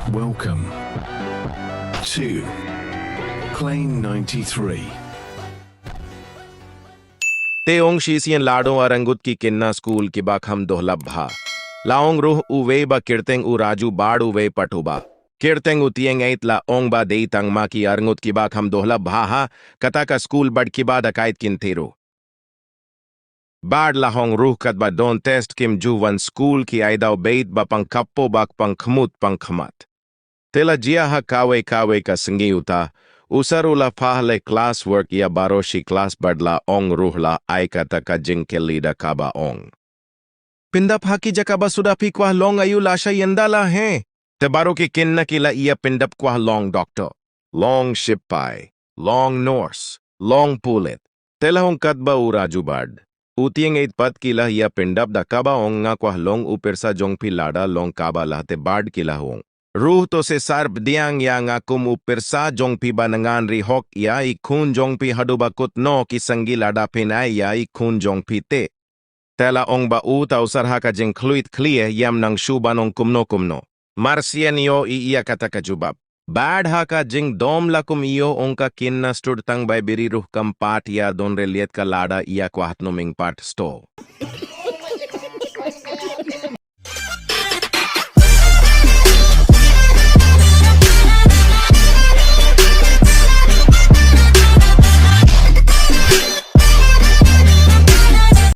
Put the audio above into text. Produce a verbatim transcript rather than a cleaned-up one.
Welcome to Claim ninety-three. Te ong shisien lado arngut ki kynna skul kiba kham dohla bha. La ong ruh uwei ba kyrteng u Raju bad uwei pat uba kyrteng u Tieng eit la ong ba dei tang ma ki arngut kiba kham dohla bha ha kata ka skul bad kiba dakait kin thero. Bad la ong ruh katba don test kim ju wan skul ki ai daw beit ba pang khapo bak pang khmut pang khmat. Te la jia ha kawei kawei ka sngi uta u sir u la phah leh class work ïa baroh shi class bad la ong ruh la ai kata ka jingkylli da kaba ong, pyndap ha ki jaka ba suda phi kwah long aïu lashai ynda la heh? Te baroh ki kynna ki la ïa pyndap kwah long doctor, long shipai, long nurse, long pulit. Te la ong katba u Raju bad u Tieng eit pat ki la ïa pyndap da kaba ong nga kwah long u pyrsa jong phi lada long kaba la te bad ki la ong ruh to se sir pdiang ïa nga kum u pyrsa jong phi ba ngan ri hok ïa i khun jong phi haduh ba kut noh ki sanggi lada phin ai ïa i khun jong phi te. Te la ong ba uta u sir ha ka jingkhluit khlieh ïam nang shu ban ong kumno kumno. Mar sien ïoh i ïa kata ka jubab. Bad ha ka jingdom la kum ïoh ong ka kynna stud tang bai biri ruh kam pat ïa don re liat ka lada ïa kwah tnuming pat sto.